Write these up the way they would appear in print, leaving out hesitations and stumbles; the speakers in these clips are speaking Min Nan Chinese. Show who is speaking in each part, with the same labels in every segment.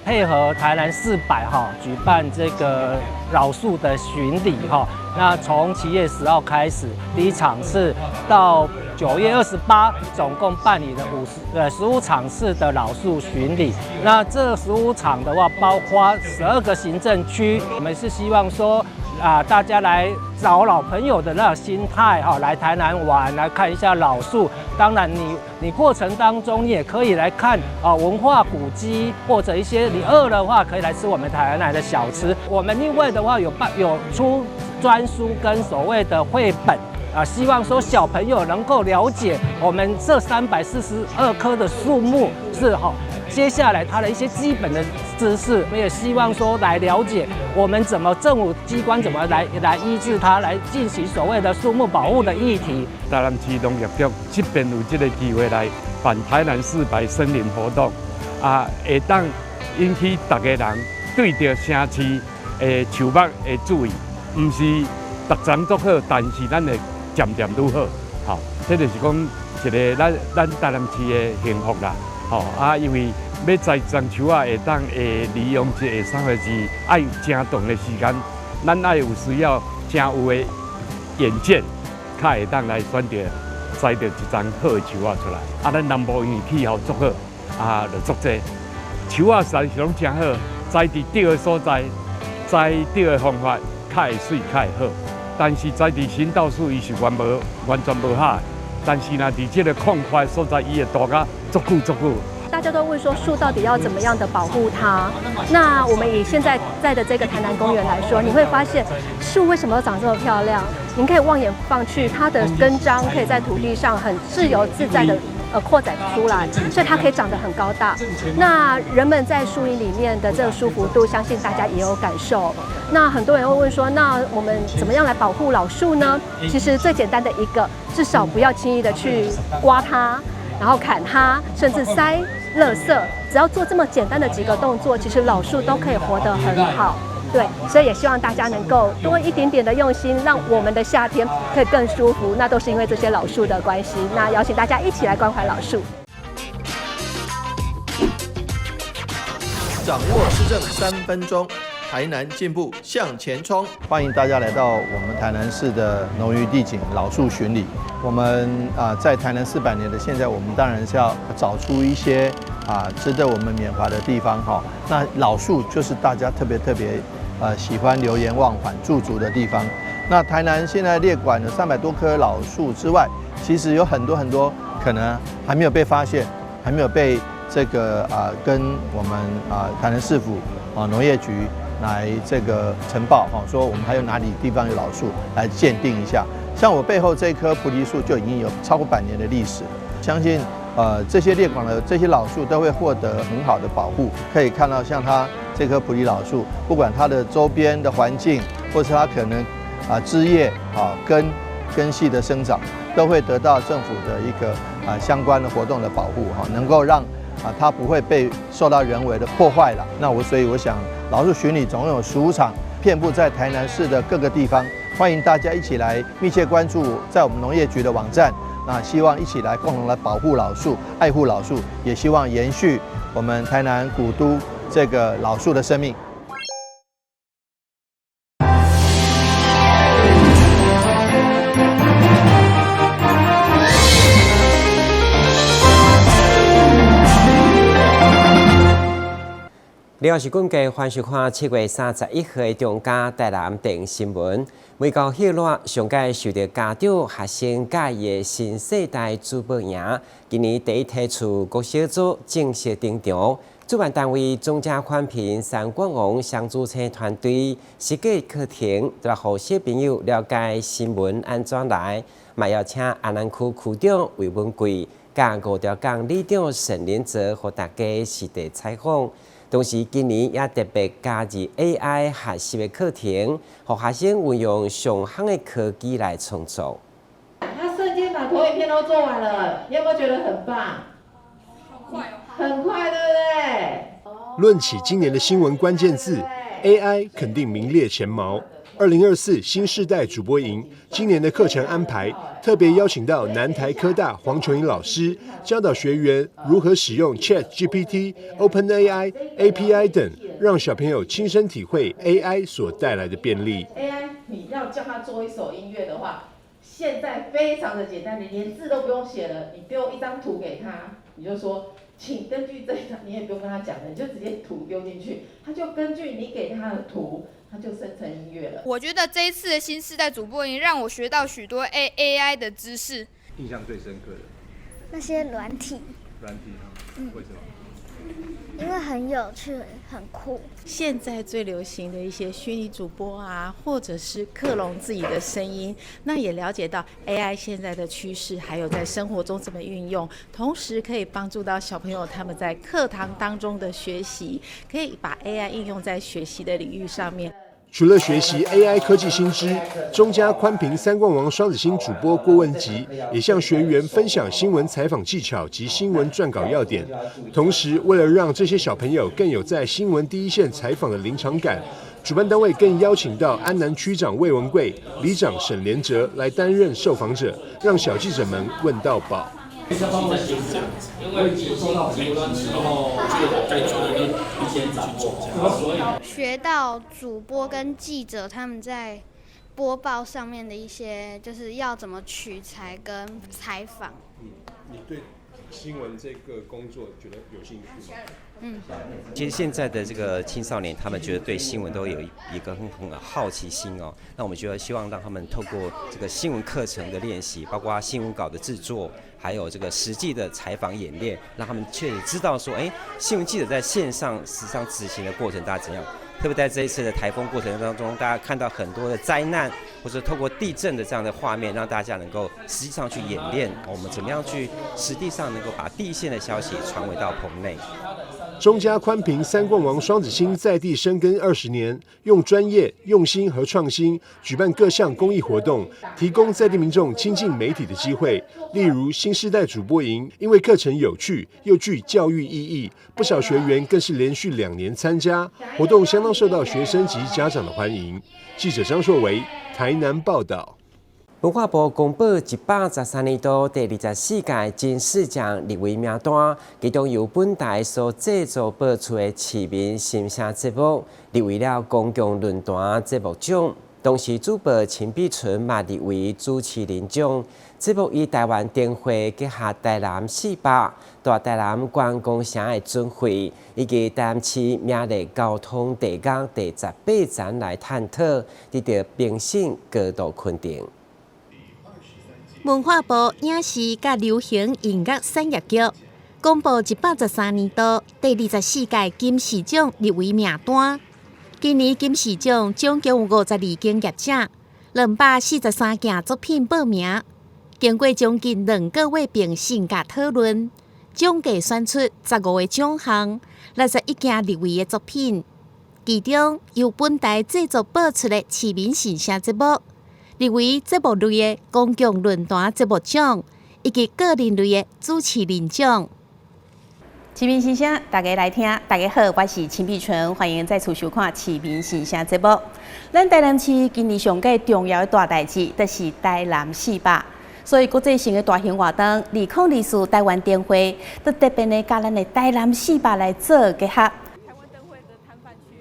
Speaker 1: 配合台南四百哈举办这个老树的巡礼哈，那从7月10号开始，第一场次到9月28，总共办理了15场次的老树巡礼。那这十五场的话，包括12个行政区，我们是希望说啊，大家来找老朋友的那个心态哈，来台南玩，来看一下老树。当然你过程当中，你也可以来看啊文化古迹，或者一些你饿的话，可以来吃我们台南的小吃。我们另外的话有出专书跟所谓的绘本啊，希望说小朋友能够了解我们这342棵的树木是哈。接下来他的一些基本的知识，我也希望说来了解我们怎么政府机关怎么来医治它，来进行所谓的树木保护的议题。
Speaker 2: 台南市农业局这边有这个机会来办台南四百森林活动，啊，会当引起逐家人对著城市的树木的注意，毋是逐丛足好，但是咱会渐渐愈好，吼，这就是讲一个咱台南市的幸福啦。吼啊，因为欲栽一丛树仔，会当会利用一个三个字，爱真长的时间，咱爱有需要真有的远见，较会当来选择栽著一丛好的树仔出来。啊，咱南部因为气候足好，啊，就足济树仔实在是拢真好，栽伫对的所在，栽对的方法，较会媠，较会好。但是栽伫行道树，伊是完全无合。但是呢，伫这个空块所在，伊会大甲足久足久。
Speaker 3: 大家都问说，树到底要怎么样的保护它？那我们以现在在的这个台南公园来说，你会发现树为什么长这么漂亮？您可以望眼望去，它的根章可以在土地上很自由自在的扩展出来，所以它可以长得很高大。那人们在树荫里面的这个舒服度，相信大家也有感受。那很多人会问说，那我们怎么样来保护老树呢？其实最简单的一个，至少不要轻易的去刮它，然后砍它，甚至塞垃圾。只要做这么简单的几个动作，其实老树都可以活得很好。对，所以也希望大家能够多一点点的用心，让我们的夏天可以更舒服。那都是因为这些老树的关系。那邀请大家一起来关怀老树。
Speaker 4: 掌握市政3分钟，台南进步向前冲。欢迎大家来到我们台南市的农渔地景老树巡礼。我们啊，在台南400年的现在，我们当然是要找出一些啊值得我们缅怀的地方哈。那老树就是大家特别特别喜欢流连忘返驻足的地方。那台南现在列管的300多棵老树之外，其实有很多很多可能还没有被发现，还没有被这个啊跟我们啊台南市府啊农业局来这个呈报哈，说我们还有哪里地方有老树来鉴定一下。像我背后这棵菩提树就已经有超过100年的历史了，相信这些列管的这些老树都会获得很好的保护。可以看到，像它这棵菩提老树，不管它的周边的环境，或是它可能啊枝叶啊根系的生长，都会得到政府的一个啊相关的活动的保护哈，能够让啊它不会被受到人为的破坏了。那所以我想，老树巡礼总共有15场，遍布在台南市的各个地方，欢迎大家一起来密切关注在我们农业局的网站。那希望一起来共同来保护老树，爱护老树，也希望延续我们台南古都这个老树的生命。
Speaker 5: 另外是根据欢迎收看7月31号的中嘉台南电新闻。梅高歇热上届受到家长、学生佮意的新世代珠宝营，今年第一梯次国小组正式登场。主办单位中嘉宽频三冠王双主车团队设计课程，来予小朋友了解新闻按怎来，嘛邀请安南区区长魏文贵、佮五条港里长沈连泽，予大家实地采访。同时，今年也特别加入 AI 学习的课程，予学生运用上夯的科技来创作。
Speaker 6: 他瞬间把投影片都做完了，你有没有觉得很棒？
Speaker 7: 好快哦！
Speaker 6: 很快，对不对？
Speaker 8: 论起今年的新闻关键字，AI 肯定名列前茅。2024新世代主播营今年的课程安排，特别邀请到南台科大黃瓊穎老師教導學員如何使用 ChatGPT、OpenAI、API 等，讓小朋友親身體會 AI 所帶來的便利。
Speaker 6: AI，你要叫他做一首音樂的話，現在非常的簡單，你連字都不用寫了，你丟一張圖給他，你就說，請根據這張，你也不用跟他講了，你就直接圖丟進去，他就根據你給他的圖，他就生成音樂了。
Speaker 7: 我覺得這一次的新世代主播營讓我學到許多 AI 的知識。
Speaker 4: 印象最深刻的
Speaker 9: 那些軟體。
Speaker 4: 軟體哈，為什麼？
Speaker 9: 因為很有趣，很酷。
Speaker 10: 現在最流行的一些虛擬主播啊，或者是克隆自己的聲音，那也了解到 AI 現在的趨勢，還有在生活中怎麼運用，同時可以幫助到小朋友他們在課堂當中的學習，可以把 AI 應用在學習的領域上面。
Speaker 8: 除了學習 AI 科技新知，中嘉寬頻三冠王雙子星主播郭文吉也向學員分享新聞採訪技巧及新聞撰稿要點。同時，為了讓這些小朋友更有在新聞第一線採訪的臨場感，主辦單位更邀請到安南區長魏文貴、里長沈連哲來擔任受訪者，讓小記者們問到飽。
Speaker 11: 因為然後該做的一些掌握。
Speaker 9: 學到主播跟記者他們在播報上面的一些，就是要怎麼取材跟採訪。
Speaker 8: 你對新聞這個工作覺得有興趣嗎？
Speaker 9: 嗯。
Speaker 5: 其實現在的這個青少年，他們覺得對新聞都有一個很好奇心哦。那我們覺得希望讓他們透過這個新聞課程的練習，包括新聞稿的製作，還有這個實際的採訪演練，讓他們確實知道說，哎，新聞記者在線上實際上執行的過程大概怎樣。特別在這一次的颱風過程當中，大家看到很多的災難，或者透過地震的這樣的畫面，讓大家能夠實際上去演練，我們怎麼樣去實際上能夠把第一線的消息傳回到棚內。
Speaker 8: 中嘉寬頻三冠王雙子星在地深耕20年，用專業、用心和創新舉辦各項公益活動，提供在地民眾親近媒體的機會。例如新世代主播營，因為課程有趣又具教育意義，不少學員更是連續2年參加活動，相當受到學生及家長的歡迎。記者張碩維台南報道。
Speaker 5: 文化部公布113年度第24屆金視獎入圍名單，其中由本台所製作播出的《市民心聲》節目入圍了公共論壇節目獎，同時主播陳碧純嘛入圍主持人獎。節目以台灣燈會結合台南四百、大台南觀光城的巡迴，以及台南市名列交通地港第18站來探討，得到評審高度肯定。
Speaker 12: 文化部影視佮流行音樂產業局公布113年度第24屆金視獎入圍名單。今年金視獎總共有52間業者，243件作品報名，經過將近2個月評審佮討論，總計選出15個獎項，61件入圍的作品。其中由本台製作播出的《市民心聲》節目，入圍節目類的公共論壇節目獎，以及個人類的主持人獎。
Speaker 13: 市民心聲，大家來聽。大家好，我是陳碧純，歡迎再次收看《市民心聲》節目。咱台南市今年上蓋重要的大代誌，就是台南四百。所以國際性的大型活動，2024台灣燈會，都特別的佮咱的台南四百來做結合。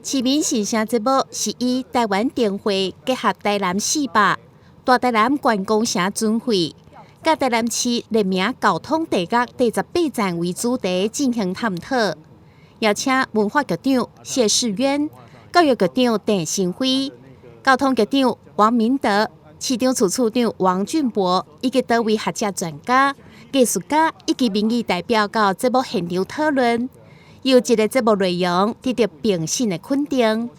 Speaker 12: 市民心聲節目是以台灣燈會結合台南四百、大台南觀光城巡迴，佮台南市列名交通地角第18站為主題進行探討。邀請文化局長謝世淵、教育局長鄭新輝、交通局長王明德、市長處處長王俊博以及多位學者專家、藝術家以及民意代表到節目現場討論。優質的節目內容得到評審的肯定。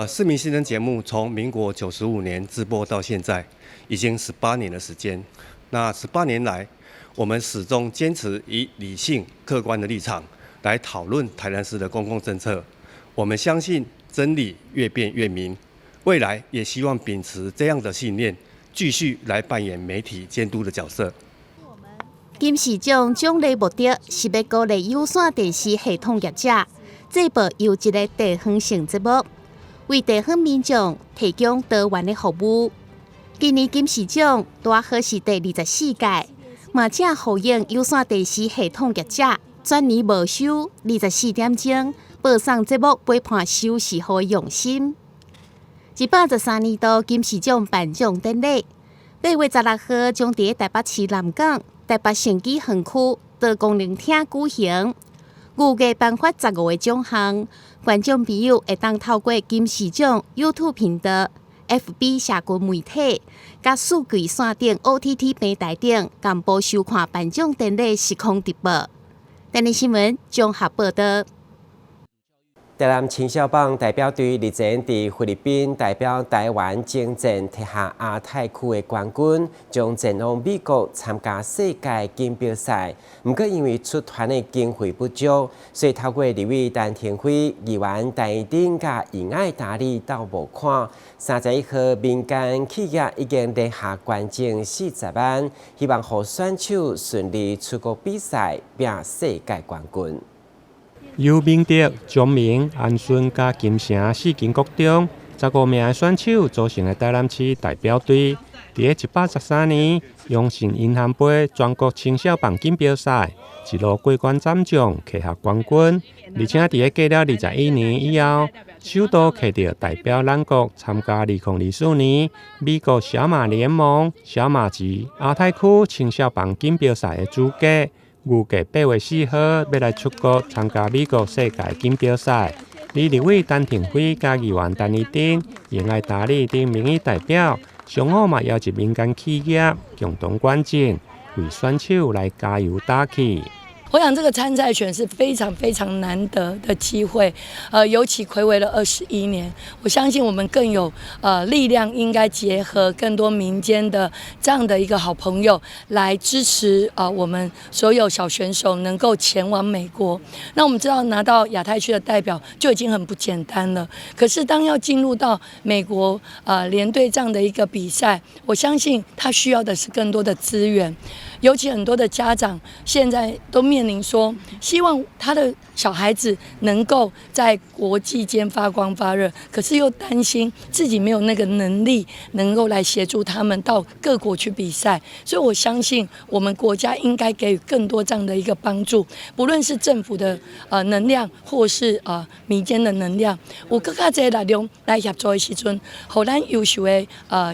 Speaker 14: 市民心聲節目從民國95年製播到現在，已經十八年的時間。那十八年來，我們始終堅持以理性、客觀的立場來討論台南市的公共政策。我們相信真理越辯越明，未來也希望秉持這樣的信念，繼續來扮演媒體監督的角色。
Speaker 12: 金視獎獎勵目的是欲鼓勵有線電視系統業者製播優質的地方性節目，為地方民眾提供多元的服務。今年金視獎拄好是第24屆，嘛正呼應有線電視系統業者全年無休24點鐘播送節目陪伴收視戶的用心。113年度金視獎頒獎典禮，8月16號將佇台北市南港台北成基園區多功能廳舉行，預計頒發15個獎項，觀眾朋友會當透過金視獎 YouTube 頻道、FB 社群媒體、佮數據線頂 OTT 平台頂同步收看頒獎典禮實況直播。台南新聞綜合報道。
Speaker 5: 台南青少棒代表隊日前佇菲律賓代表台灣征戰，提下亞太區的冠軍，將前往美國參加世界錦標賽。毋過因為出團的經費不足，所以透過立委陳亭妃、議員陳怡貞佮尹愛達里鬥募款。31號民間企業已經連續捐贈40萬，希望予選手順利出國比賽，拼世界冠軍。
Speaker 15: 由明德、彰明、安順佮金城四間國中15名的選手組成的台南市代表隊，佇113年榮信銀行杯全國青少棒錦標賽一路過關斬將，拿下冠軍。而且佇過了21年以後，首度獲得代表咱國參加2024年美國小馬聯盟小馬級亞太區青少棒錦標賽的資格。預計8月4號欲來出國參加美國世界錦標賽。而立委陳亭妃佮議員陳怡貞、尹愛達里等民意代表，上午嘛邀集民間企業共同捐贈，為選手來加油打氣。
Speaker 16: 我想這個參賽權是非常非常難得的機會，尤其睽違了21年，我相信我們更有力量，應該結合更多民間的這樣的一個好朋友來支持我們所有小選手能夠前往美國。那我們知道拿到亞太區的代表就已經很不簡單了，可是當要進入到美國聯隊這樣的一個比賽，我相信他需要的是更多的資源。尤其很多的家長現在都面臨說，希望他的小孩子能夠在國際間發光發熱，可是又擔心自己沒有那個能力能夠來協助他們到各國去比賽。所以我相信我們國家應該給予更多這樣的一個幫助，不論是政府的能量，或是民間的能量，有閣較濟力量來協助的時陣，予咱優秀的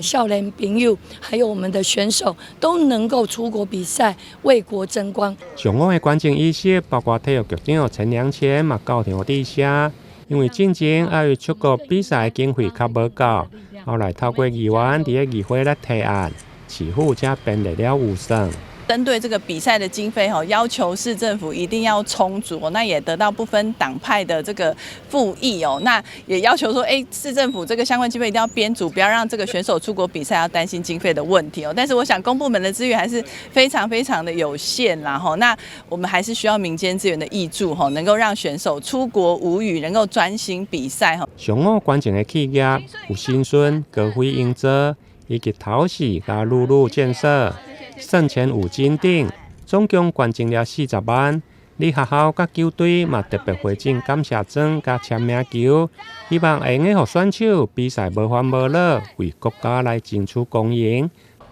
Speaker 16: 少年朋友，還有我們的選手都能夠出國比賽，為國爭光。
Speaker 15: 上午的捐贈儀式，包括體育局長陳良謙嘛到場致謝，因為進前礙於出國比賽經費較無夠，後來透過議員佇咧議會來提案，市府才編列了預算。
Speaker 6: 針對這個比賽的經費，要求市政府一定要充足，那也得到不分黨派的這個附議哦。那也要求說，市政府這個相關經費一定要編足，不要讓這個選手出國比賽要擔心經費的問題哦。但是我想公部門的資源還是非常非常的有限啦，那我們還是需要民間資源的挹注，能夠讓選手出國無虞，能夠專心比賽。
Speaker 15: 上午捐贈的企業有新順、高飛營造以及桃喜佮露露建設。盛錢五金等，總共捐贈了40萬。你學校佮球隊嘛特別回贈感謝狀佮簽名球，希望會用予選手比賽無煩無惱，為國家來爭取光榮。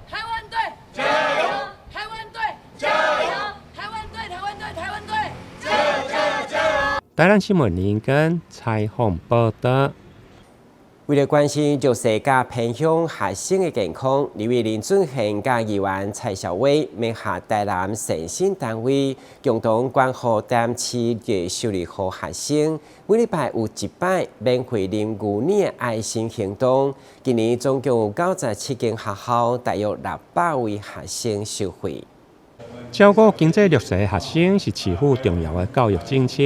Speaker 16: 台灣隊加油！台灣隊加油！台灣隊，台灣隊，台灣隊加油！加油！加油！
Speaker 15: 台南新聞林根採訪報道。
Speaker 5: 為了關心弱勢佮偏鄉學生的健康，立委林俊憲佮議員蔡少威聯合台南善心單位，共同關護台南市的秀麗號學生，每禮拜有一擺免費啉牛奶的愛心行動。今年總共有97間學校，大約600位學生受惠。
Speaker 15: 照顧經濟弱勢學生是市府重要的教育政策，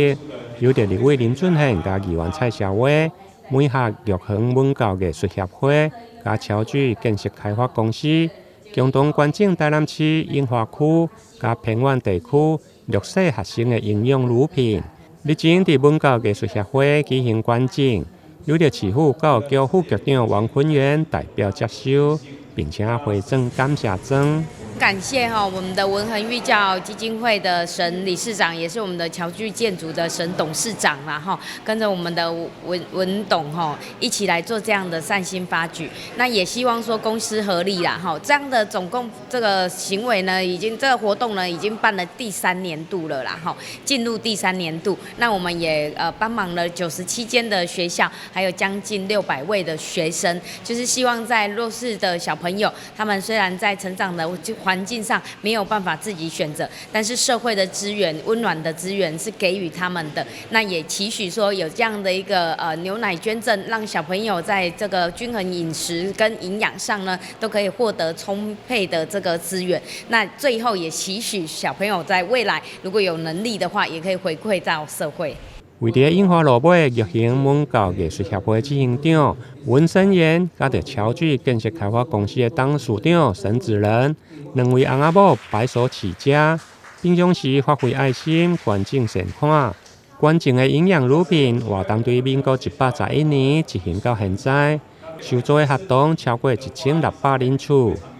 Speaker 15: 由著立委林俊憲佮議員蔡少威。美學玉園文教藝術協會佮超水建設開發公司共同捐贈台南市莺花區佮偏遠地區弱勢學生的營養乳品。日前佇文教藝術協會舉行捐贈，由著市府教育局副局長王坤元代表接收，並且回贈感謝狀。
Speaker 17: 感謝哈我們的文恆育教基金會的沈理事長，也是我們的僑聚建築的沈董事長啦哈，跟着我們的文文董哈一起來做這樣的善心發舉。那也希望說公私合力啦哈，這樣的總共這個行為呢，已經這個活動呢已經辦了第三年度了啦哈，進入第三年度。那我們也幫忙了97間的學校，還有將近600位的學生，就是希望在弱勢的小朋友，他們雖然在成長的環境上沒有辦法自己選擇，但是社會的資源、溫暖的資源是給予他們的。那也期許說有這樣的一個牛奶捐贈，讓小朋友在這個均衡飲食跟營養上呢，都可以獲得充沛的這個資源。那最後也期許小朋友在未來如果有能力的話，也可以回饋到社會。
Speaker 15: 位佇莺花路尾玉行文教藝術協會執行長文生賢，佮著僑聚建設開發公司的董事長沈子仁，兩位翁仔某白手起家，平常時發揮愛心，捐贈善款，捐贈的營養乳品活動對民國111年執行到現在，受助的學童超過1600人次。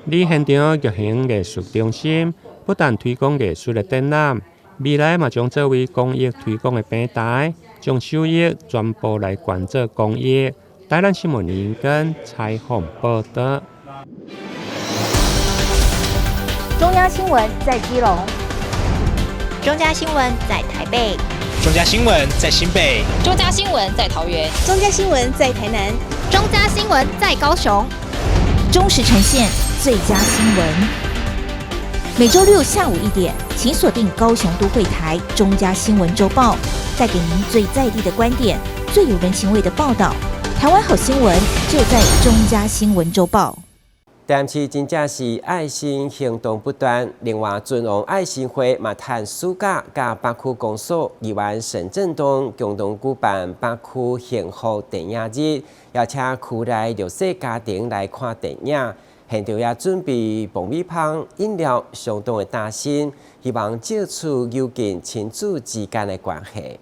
Speaker 15: 佇現場玉行藝術中心不但推廣藝術的展覽，未來嘛將作為公益推廣的平台，將收益全部來捐做公益。台南新聞林根採訪報道。
Speaker 18: 中央新聞在基隆，中嘉新聞在台北，
Speaker 19: 中嘉新聞在新北，
Speaker 20: 中嘉新聞在桃園，
Speaker 21: 中嘉新聞在台南，
Speaker 22: 中嘉新聞在高雄，
Speaker 23: 忠實呈現最佳新聞。每週六下午1點，請鎖定高雄都會台中嘉新聞週報，帶給您最在地的觀點，最有人情味的報道。台灣好新聞就在中嘉新聞週報。
Speaker 5: 台南市真正是愛心行動不斷。另外，尊王愛心會嘛，趁暑假佮北區公所議員沈振東共同舉辦北區幸福電影日，邀請區內弱勢家庭來看電影。現場也準備爆米香、飲料，相當的擔心，希望藉此友近親子之間的關係。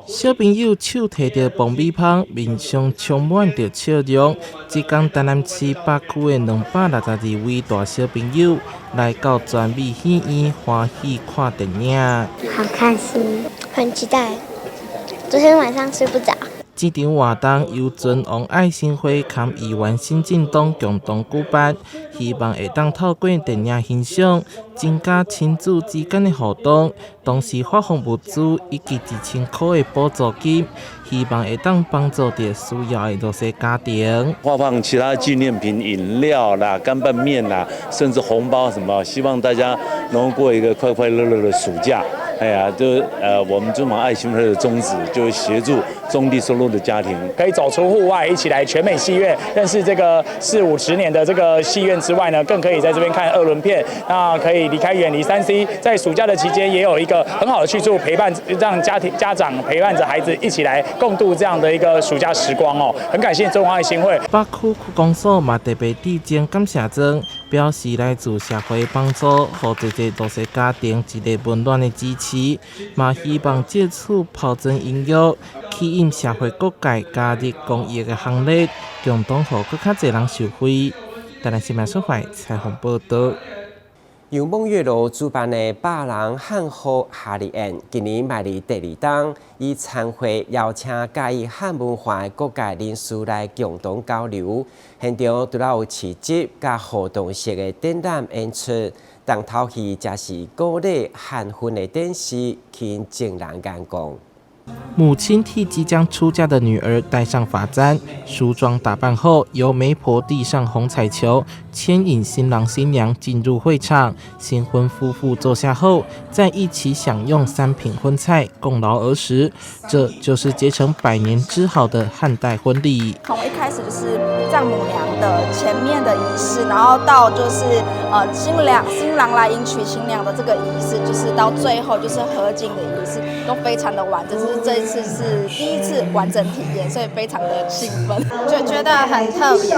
Speaker 24: 小朋友手提著爆米香，面上充滿著笑容。這工台南市北區的262位大小朋友來到全美戲院歡喜看電影。
Speaker 25: 好開心，很期待。昨天晚上睡不著。
Speaker 24: 這場活動由尊王愛心會佮議員沈振東共同舉辦，希望會當透過電影欣賞，增加親子之間的互動，同時發放物資以及1000塊的補助金，希望會當幫助著需要的弱勢家庭。
Speaker 26: 發放其他紀念品、飲料啦、乾拌麵啦，甚至紅包什麼，希望大家能夠過一個快快樂樂的暑假。哎呀，就我們尊王愛心會的宗旨就是協助中低收入的家庭，
Speaker 27: 可以走出戶外，一起來全美戲院認識這個四五十年的這個戲院之外呢，更可以在這邊看二輪片，那可以離開遠離3C，在暑假的期間也有一個很好的去處陪伴，讓家庭家長陪伴着孩子一起來共度這樣的一個暑假時光哦。很感謝尊王愛心會。
Speaker 24: 北區區公所嘛特別致贈感謝狀，表示來自社會幫助，予濟濟弱勢家庭一个溫暖的支持，嘛希望藉此拋磚引玉，吸引社會各界加入公益的行列，共同予閣較濟人受惠。台南新聞蘇懷採訪報道。
Speaker 5: 由夢月樓主辦的百人漢服夏日宴，今年邁入第二冬，以餐會邀請佮意漢文化的各界人士來共同交流。現場除了有市集佮互動式的展覽演出，重頭戲則是古禮漢婚的展示，吸引眾人眼光。
Speaker 24: 母親替即將出嫁的女兒戴上髮簪，梳妝打扮後，由媒婆遞上紅彩球，牽引新郎新娘進入會場。新婚夫婦坐下後，再一起享用三品葷菜，共勞而食。這就是結成百年之好的漢代婚禮。
Speaker 28: 從一開始就是丈母娘的前面的儀式，然後到就是新郎來迎娶新娘的這個儀式，就是到最後就是合卺的儀式，都非常的完整。是這一次是第一次完整體驗，所以非常的興奮，
Speaker 29: 就覺得很特別。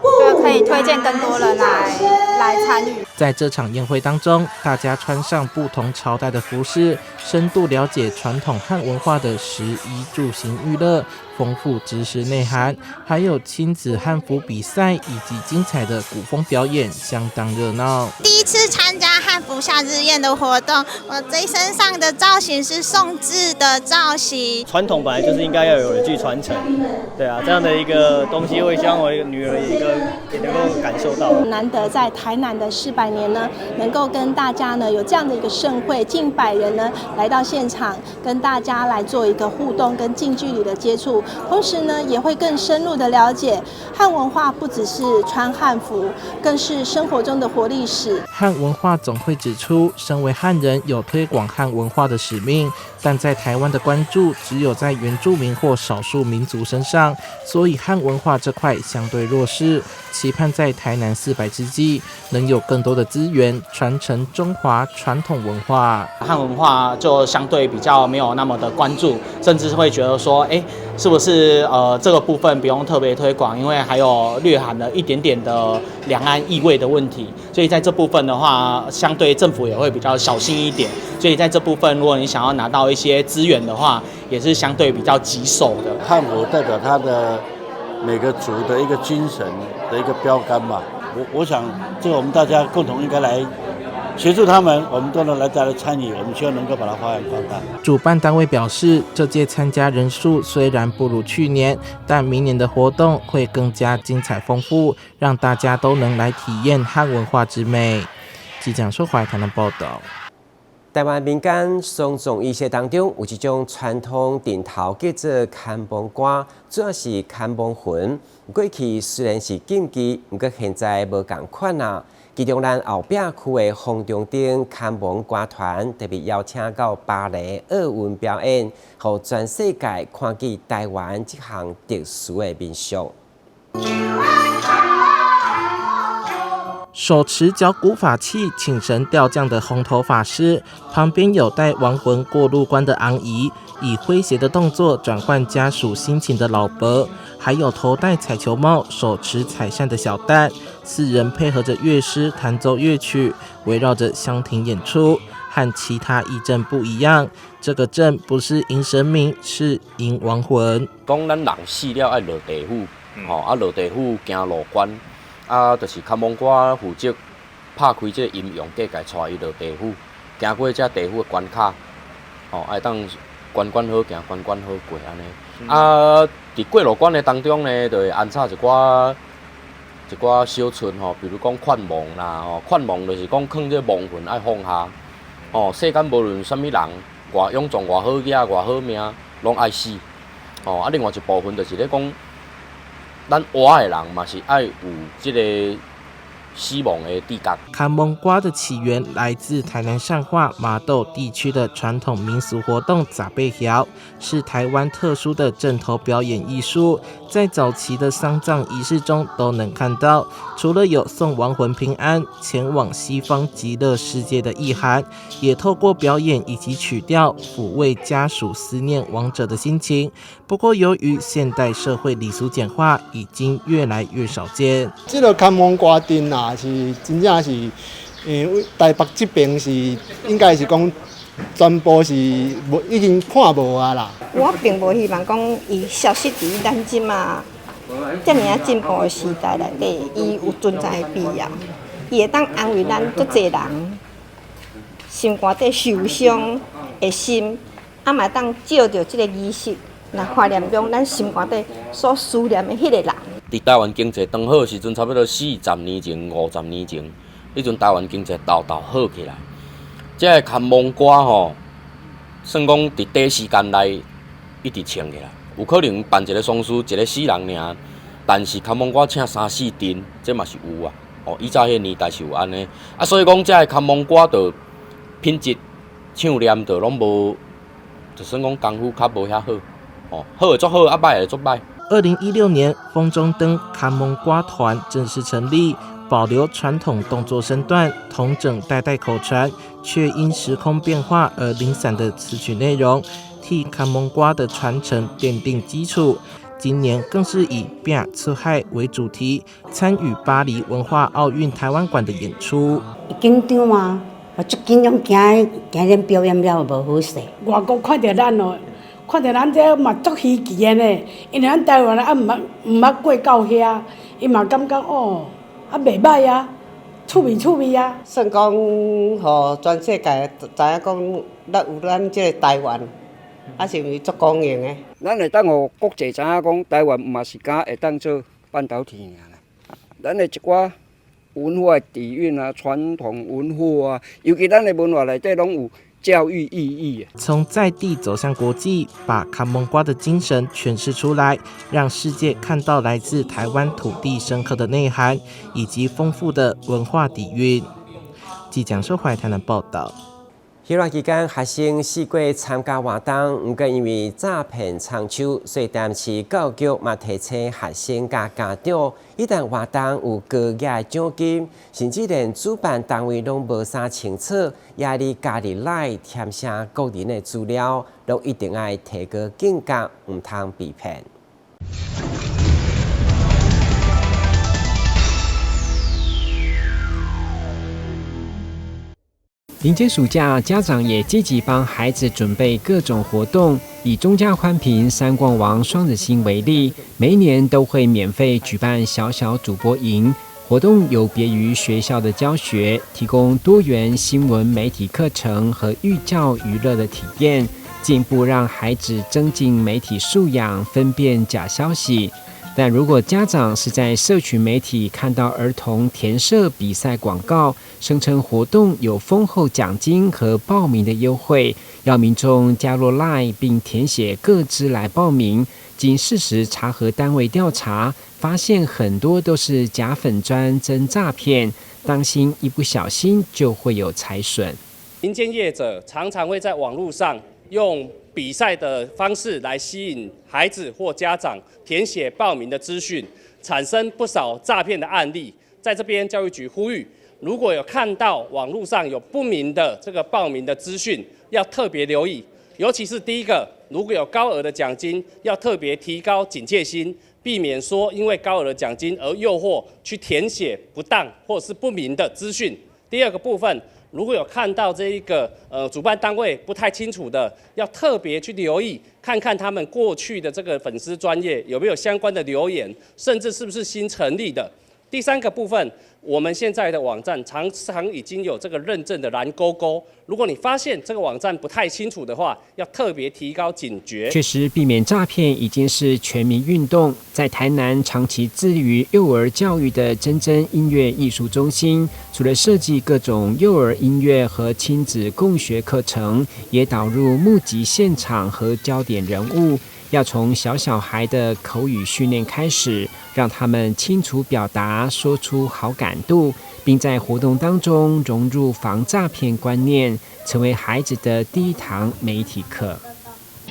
Speaker 1: 就可以推薦更多人來參與。
Speaker 24: 在這場宴會當中，大家穿上不同朝代的服飾，深度了解傳統漢文化的食衣住行娛樂，豐富知識內涵，還有親子漢服比賽以及精彩的古風表演，相當熱鬧。
Speaker 2: 第一次參加漢服夏日宴的活動，我這身上的造型是宋制的造型。
Speaker 3: 傳統本來就是應該要有人去傳承，對啊，這樣的一個東西，會希望我女兒也能夠感受到。
Speaker 4: 難得在台南的400年呢，能夠跟大家呢有這樣的一個盛會，近百人呢來到現場，跟大家來做一個互動跟近距離的接觸，同時呢也會更深入的了解漢文化，不只是穿漢服，更是生活中的活歷史。
Speaker 24: 漢文化總會指出，身為漢人有推廣漢文化的使命，但在台灣的關注只有在原住民或少數民族身上，所以漢文化這塊相對弱勢。期盼在台南400之際，能有更多的資源傳承中華傳統文化。
Speaker 7: 漢文化就相對比較沒有那麼的關注，甚至會覺得說，哎，是不是這個部分不用特別推廣，因為還有略含了一點點的兩岸意味的問題，所以在這部分的話，相對政府也會比較小心一點。所以在這部分，如果你想要拿到一些資源的話，也是相對比較棘手的。
Speaker 10: 漢服代表他的每個族的一個精神的一個標杆嘛，我想這個我們大家共同應該來協助他們，我們都能來再來參與，我們希望能夠把它發揚光大。
Speaker 24: 主辦單位表示，這屆參加人數雖然不如去年，但明年的活動會更加精彩豐富，讓大家都能來體驗漢文化之美。記者說懷台南報道。
Speaker 5: 台灣民間喪葬儀式當中，有一種傳統陣頭叫做牽亡歌，主要是牽亡魂。過去雖然是禁忌，毋過現在無仝款啊。其中，咱後壁區的風中燈牽亡歌團特別邀請到巴黎奧運表演，予全世界看見台灣這項特殊的民俗。
Speaker 24: 手持腳骨法器請神吊降的紅頭法師，旁邊有帶亡魂過路關的昂姨，以詼諧的動作轉換家屬心情的老伯，還有頭戴彩球帽、手持彩扇的小旦，四人配合着樂師彈奏樂曲，圍繞着香亭演出。和其他義陣不一樣，這個陣不是迎神明，是迎亡魂。
Speaker 11: 講咱人死了愛落地府，吼啊落地府行路關。啊，就是牽亡歌負責拍開這個陰陽結界，帶伊落地府，行過這地府的關卡，吼，會當關關好行，關關好過按呢。啊，佇過路關的當中呢，就會安插一寡小出吼，比如講勸亡啦，吼，勸亡就是講勸這個亡魂愛放下，吼，世間無論啥物人，偌勇壯、偌好額、偌好命，攏愛死，吼。啊，另外一部分就是咧講，咱活的人嘛是愛有這個死亡的自覺。
Speaker 24: 牽亡歌的起源來自台南善化麻豆地區的傳統民俗活動雜貝橋，是台灣特殊的陣頭表演藝術，在早期的喪葬儀式中都能看到。除了有送亡魂平安、前往西方極樂世界的意涵，也透過表演以及曲調撫慰家屬思念亡者的心情。不過，由於現代社會禮俗簡化，已經越來越少見。
Speaker 21: 這個牽亡歌陣啊，是真正是，因為台北這邊是應該是講全部是無已經看無啊啦。
Speaker 29: 我並無希望講伊消失佇咱這馬遮爾仔進步的時代內底，伊有存在的必要。伊會當安慰咱足濟人心肝底受傷的心，啊嘛會當借著這個儀式來懷念講咱心肝底所思念的彼個人。
Speaker 11: 佇台灣經濟當好時陣，差不多40年前、50年前，彼陣台灣經濟沓沓好起來。這個牽亡歌吼，算講佇短時間內一直唱起來。有可能辦一個喪事，一個死人爾，但是牽亡歌請三四陣，這嘛是有啊。哦，以早彼個年代是有按呢。啊，所以講這個牽亡歌就品質唱念就攏無，就算講功夫較無遐好。哦，好的足好，啊歹的足歹。
Speaker 24: 2016年，風中燈牽亡歌團正式成立，保留傳統動作身段，統整代代口傳，卻因時空變化而零散的詞曲內容，替牽亡歌的傳承奠定基礎。今年更是以“拼出海”為主題，參與巴黎文化奧運台灣館的演出。
Speaker 6: 緊張啊！我足緊張，驚驚恁表演了無好勢。
Speaker 8: 外國看著咱哦，看著咱這嘛足稀奇的呢，因為咱台灣啊毋捌過到遐，伊嘛感覺哦，啊袂䆀啊，趣味趣味啊。
Speaker 9: 算講，予全世界知影講，咱有咱這個台灣，啊是毋是足光榮的？
Speaker 12: 咱會當予國際知影講，台灣毋嘛是敢會當做半導體爾啦。咱的一寡文化底蘊啊，傳統文化啊，尤其咱的文化內底攏有教育意義。
Speaker 24: 從在地走向國際，把牽摸瓜的精神詮釋出來，讓世界看到來自台灣土地深刻的內涵以及豐富的文化底蘊。記者蔣懷台南報道。
Speaker 5: 休假期間，學生四過參加活動，毋過因為詐騙藏手，所以台南市教育局嘛提醒學生佮家長，一旦活動有高額的獎金，甚至連主辦單位攏無啥清楚，也你加入 LINE 填寫個人的資料，攏一定愛提高警覺，毋通被騙。
Speaker 19: 迎接暑假，家長也積極幫孩子準備各種活動。以中嘉寬頻三冠王雙子星為例，每一年都會免費舉辦小小主播營活動，有別於學校的教學，提供多元新聞媒體課程和寓教於樂的體驗，進一步讓孩子增進媒體素養，分辨假消息。但如果家長是在社群媒體看到兒童填色比賽廣告，聲稱活動有豐厚獎金和報名的優惠，要民眾加入 LINE 並填寫個資來報名，經事實查核單位調查，發現很多都是假粉專真詐騙，當心一不小心就會有財損。
Speaker 13: 民間業者常常會在網路上用比賽的方式來吸引孩子或家長填寫報名的資訊，產生不少詐騙的案例。在這邊，教育局呼籲，如果有看到網路上有不明的這個報名的資訊，要特別留意，尤其是第一個，如果有高額的獎金，要特別提高警戒心，避免說因為高額的獎金而誘惑去填寫不當或是不明的資訊。第二個部分，如果有看到這一個主辦單位不太清楚的，要特別去留意，看看他們過去的這個粉絲專頁有沒有相關的留言，甚至是不是新成立的。第三個部分，我們現在的網站常常已經有這個認證的藍勾勾，如果你發現這個網站不太清楚的話，要特別提高警覺。
Speaker 19: 確實，避免詐騙已經是全民運動。在台南長期致力於幼兒教育的真真音樂藝術中心，除了設計各種幼兒音樂和親子共學課程，也導入募集現場和焦點人物。要從小小孩的口語訓練開始，讓他們清楚表達，說出好感度，並在活動當中融入防詐騙觀念，成為孩子的第一堂媒體課。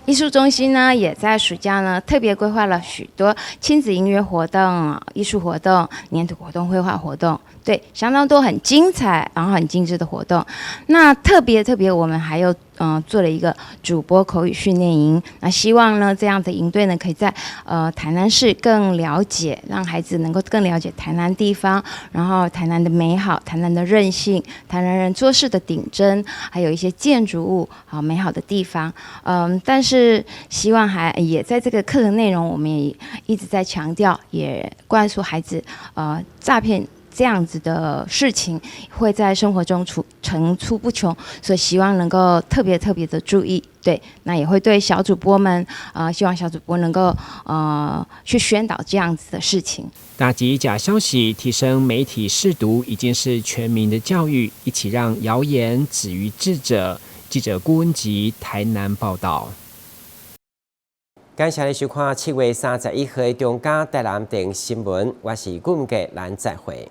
Speaker 14: 藝術中心呢，也在暑假呢特別規劃了許多親子音樂活動、藝術活動、黏土活動、繪畫活動，對，相當多很精彩，然後很精緻的活動。那特別特別，我們還有做了一個主播口語訓練營，那希望呢這樣的營隊呢，可以在台南市更了解，讓孩子能夠更了解台南地方，然後台南的美好、台南的韌性、台南人做事的頂真，還有一些建築物好美好的地方。但是希望還也在這個課程內容，我們也一直在強調，也灌輸孩子詐騙這樣子的事情會在生活中層出不窮，所以希望能夠特別特別的注意。對，那也會對小主播們，希望小主播能夠去宣導這樣子的事情。
Speaker 19: 打擊假消息，提升媒體識讀，已經是全民的教育，一起讓謠言止於智者。記者郭文吉台南報道。
Speaker 5: 感謝你收看7月31號的中嘉台南電新聞，我是顧文傑，咱再會。